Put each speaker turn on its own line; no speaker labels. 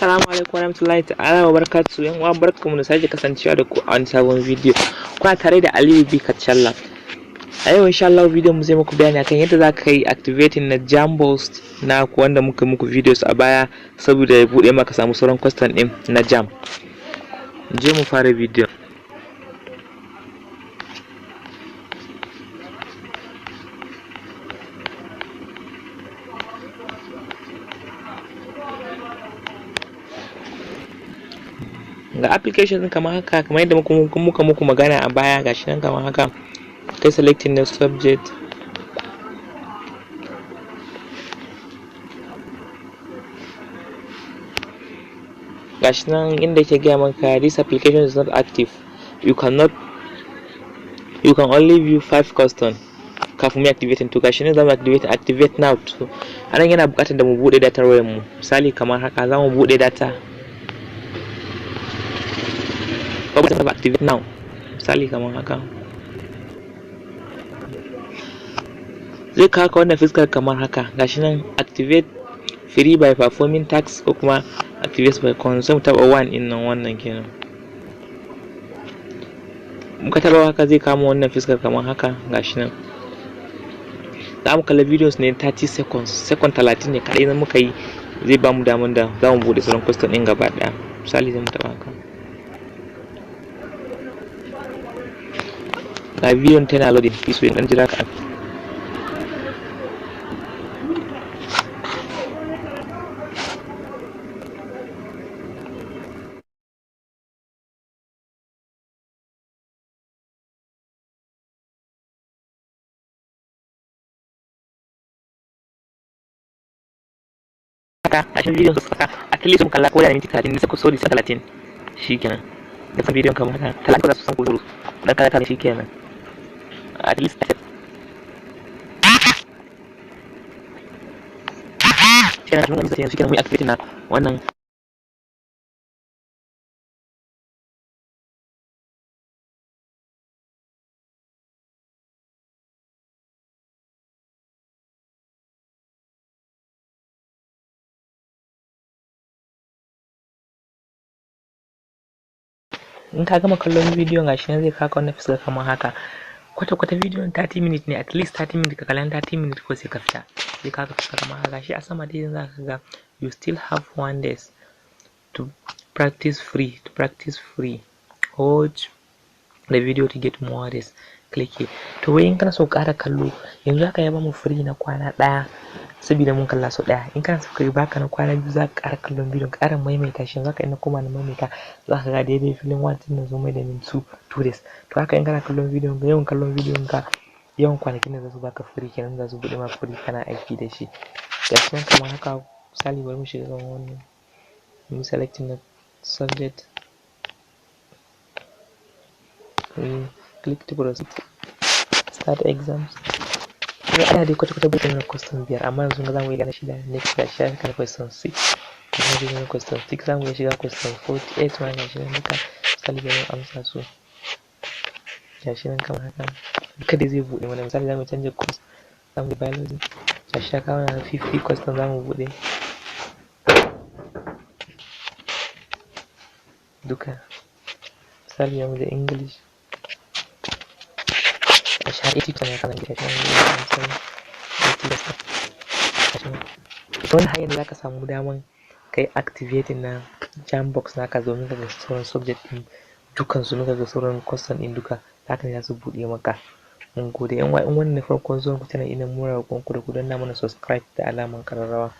Assalamu alaikum warahmatullahi ta'ala wa barakatuhu. Yan uwa, barkamu da sake kasancewa da ku a wani sabon bidiyo. Kuna tare da Aliyu B Kacalla. A yau, insha Allah, bidiyon mu zai muku bayani akan yadda za ka yi activating na JAMBOST na ku, wanda muka muku videos a baya, saboda ya buɗe maka samu sauran question ɗin na JAMB. Je mu fara bidiyon. Ga application din kamar haka, kamar yadda muka muku magana a baya. Gashi nan kamar haka. Kai selecting na subject, gashi nan inda yake gaya maka, "This application is not active. You cannot, you can only view five question." Kafin mu activating, to gashi nan zamu activate, activate now. To anan yana buƙatar da mu buɗe datar wayar mu. Misali kamar haka, zamu buɗe data, ko activate now. Misali kamar haka, zai kawo ka wannan fuskar kamar haka. Gashi nan, activate free by performing task ko kuma activate by consent. Taɓa one ɗin nan, wannan kenan. Muka taɓa haka, zai kama wannan fuskar kamar haka. Gashi nan za mu kalla videos ne 30 seconds, second 30 ne kaɗai na muka yi, zai ba mu damar da za mu buɗe sauran question ɗin gaba ɗaya. Misali, zai mu taɓa haka, ga bidiyon tana loading. Please wait, dan jira kaɗan. Haka a cikin bidiyon su saka at least mu kalla ko da minti 30 ne, sai sorry, sai 30 shikenan. Da san bidiyon kamar haka 30 za su san ko dan kala kala, shikenan. At least shikenan, mun shikenan mu activate na wannan. In ka gama kallon bidiyon, gashi nan zai kawo wannan fuskar kamar haka. Kwata kwata bidiyon 30 minutes ne, at least 30 minutes ka kalla, 30 minutes ko sai ka fita. Zai kawo fuskar kamar haka. Gashi a sama dai za ka ga, "You still have one days to practice free, to practice free. Watch the video to get more days. Click here." To wai in kana so ƙara kallo, yanzu haka ya bamu free na kwana ɗaya saboda mun kalla sau ɗaya. In kana so ka baka na kwana 2, za ka ƙara kallon bidiyon, ƙara maimaita shi. Yanzu haka in na koma na maimaita, za ka ga daidai filin one ɗin nan zo mai da min 2 days. To haka in kana kallon bidiyon, yawan kallon bidiyon ka, yawan kwanakin da za su baka free kenan, za su buɗe ma free kana aiki da shi. Gashi nan kamar haka. Misali, bari mu shiga kan wannan, mu selecting na subject, click to proceed, start exams. Kuma ana dai kwata kwata bai mana question biyar, amma yanzu za mu iya gane shida. Next, ga shi kan question 6, kuma shi ne question 6, za mu iya shiga question 48 ma. Gashi nan duka, misali, bari mu amsa su. Gashi nan kamar haka, duka dai zai buɗe mana. Misali, za mu canja course, za mu yi biology. Gashi ya kawo mana 50 question, za mu buɗe duka. Misali, za mu je English. Gashi har 80% ya kasance. Gashi nan misali 80%, gashi nan. To wannan hanyar za ka samu daman kai activating na JAMBOX naka domin ka ga sauran subject ɗin dukan su, ka ga sauran question ɗin duka. Haka ne za su buɗe maka. Mun gode, yan uwa. In wannan ne farkon zuwan ku channel ina, muna roƙon ku da ku danna mana subscribe da alamar ƙararrawa.